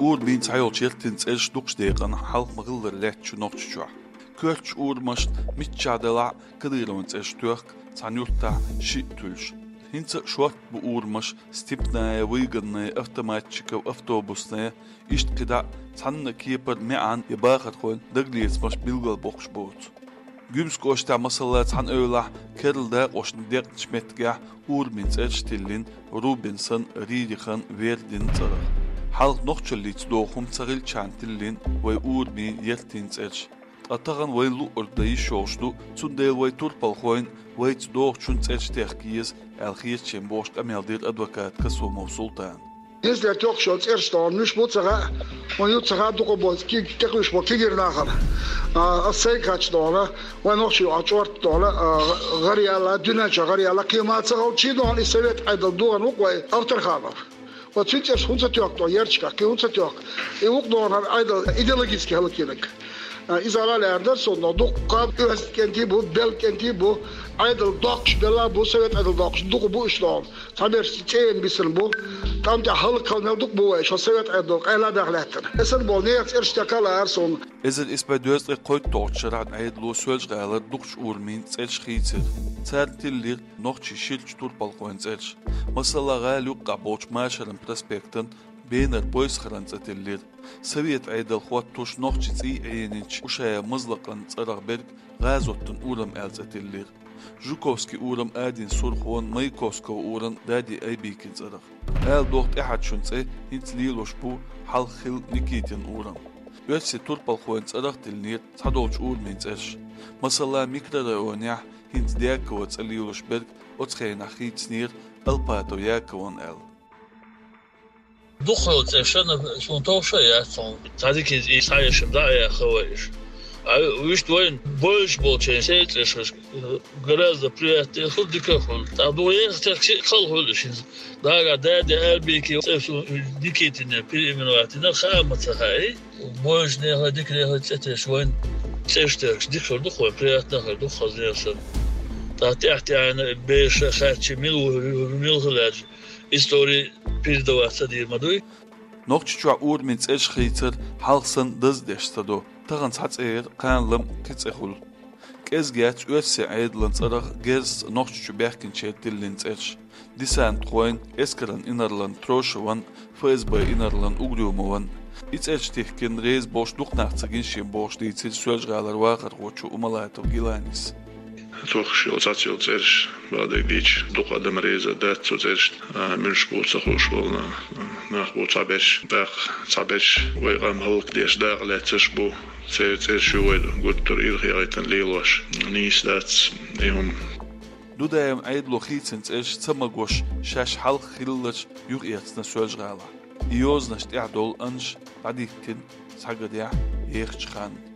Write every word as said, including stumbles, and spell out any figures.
Урамийн цхьайолчу яртийн цӀераш дукхачу декъана хьалха ма-хиллара лаьтташ ю Нохчийчохь. Коьртачу урамашна миччахь делахь а Кадыровн цӀераш тоьхку цхьана юьртахь шиъ туьллуш. ХӀинца а шортта бу урамаш: Степная, Выгодная, Автоматчиков, Автобусная, иштта кхидӀа а цхьанна а кепара маьӀна я бахархойн дагалецамаш билгалбоккхуш боцу. Гуьмсан кӀоштахь, масала, цхьана эвлахь керла дакъошна декъначу меттигехь урамийн цӀераш тиллина Рубенсон, Рерихон, Вердин цӀарах. Хьалха нохчаллица догӀу хӀума ца хилчахьана тиллина вайн урамийн яртийн цӀераш. Ткъа тахана вайна луъург дан йиш йолуш ду, цундела вайн турпалхойн вайца догӀучун цӀераш техка еза аьлла хеташ ю бохуш къамел дира адвоката Касумов Султана. Иза дер тоьхуш йолу цӀераш догӀу, муьлш бу ца хаьа, вайн ю ца хаьа, дукха бу ки-, тӀекхуьуш бу кегийрхой нахана. А, ас сайга хатта догӀу, вайн нохчий а чӀорта догӀу, а, гӀараяьлла, дуьнен чохь гӀараяьлла, кхин ма ца хилча догӀу, и совет Ӏедал догӀу ву-кх вайн Авторханов. Ва цуьнан цӀераш хӀунда ца тоьхку тхо, ярташкахь кхин хӀунда ца тоьхку? И ву-кх догӀу хӀара Ӏедал идеологически хӀаллакйинарг. А, иза ала лаьара дара суна, но дуккха а оьзда кӀентий бу, белла кӀентий бу, Ӏедал доккхуш белла а бу, совет Ӏедал доккхуш дукха бу уьш догӀу. Цхьаберш цӀена бисина бу, тӀам тӀехь хӀаллакьхила мел дукха бу вай, шо совет Ӏедало къайла даха лаьттина. Эсан болу нехан цӀераш тӀе кхалла ара суна. Эзар исс бӀе дезткъе кхойтталгӀачу шарахь Ӏедало Соьлжа-ГӀалара дукхачу урамийн цӀераш хийцира. Цара тиллира нохчийн ширачу турпалхойн цӀераш. Масала, гӀала юккъехь болчу Машаран проспектан бенара Пойсхаран цӀе тиллира. Совет Ӏедал хӀоттош нохчийн цӀий Ӏенийначу Ушаев Мазлакъан цӀарах берг ГӀазоттан урам аьлла цӀе тиллира. Жуковский урам адина Сурхон, Маяковского урам Дади Айбикин цӀарах. Ала догӀу, тӀаьхьарчун цӀе хӀинца лелош бу хьалха хилла Никитин урам. Оьрсийн турпалхойн цӀарах а тиллинера цхьадолчу урамийн цӀераш. Масала, микрорайонехь хӀинца Дяково цӀе лелош берг оцу хенахь хийцинера Алпатов Якован аьлла. Дукха йолу цӀераш, суна товш а яц, цхьа дика иза, и схьаэшам дӀа а яха вай иша. А вуьшта вайна бовзуш болчеран церан цӀераш гораздо приятнее хуьлу, дика а хуьлу. ТӀаккха дукха еха церан кхин а хала хуьлу иша иза. Дагахь Дади Айбикин цӀе суна Никитине переименовать дина, хаа ма ца хаьий. Бовзучу нахе, дика нахе цӀе тесча вайна цӀераш тергаш дика хир ду-кх вайн, приятно хир ду-кх хаза нехан санна. ТӀаккха тӀаьхь-тӀаьхьа бераша а хаьттича, мила ву, мила хила аьлча, истори передаваться дийр ма дуй. Нохчийчохь урамийн цӀераш хийцар хьалха санна даза деш ца до, тахана цхьа цӀера кхана лама кхин цӀе хуьлу. КӀезиг яц оьрсийн Ӏедалан цӀарах герзаца Нохчийчу баьхкинчеран тиллина цӀераш: десантхойн, эскаран инарлан Трошеван, ФСБ инарлан Угрюмован. И цӀераш тихкина реза болуш дукха нах ца гина шен бохуш дийцира Соьлжа-ГӀалара вахархочо Умалатов Гиланис. Тохуш йолу цхьацца йолу цӀераш бакъдерг дийцича, дукха адам реза дац цу цӀерашна, а, муьлш бу ца хууш волу нах. Нах бу цхьаберш, тӀаккха цхьаберш вай къам хӀаллакдеш дакъа лаьцнарш бу. Церан цӀераш ю вай гуттар а ирхъяхийтина лелош. Нийса дац и хӀума. Дудаевн Ӏедало хийцина цӀераш ца магош, шаьш хьалха хилларш юхаэцна Соьлжа-ГӀалахь. И йозанаш тӀехь долу аннаш дӀадиттина схьагадехь ехачу ханна.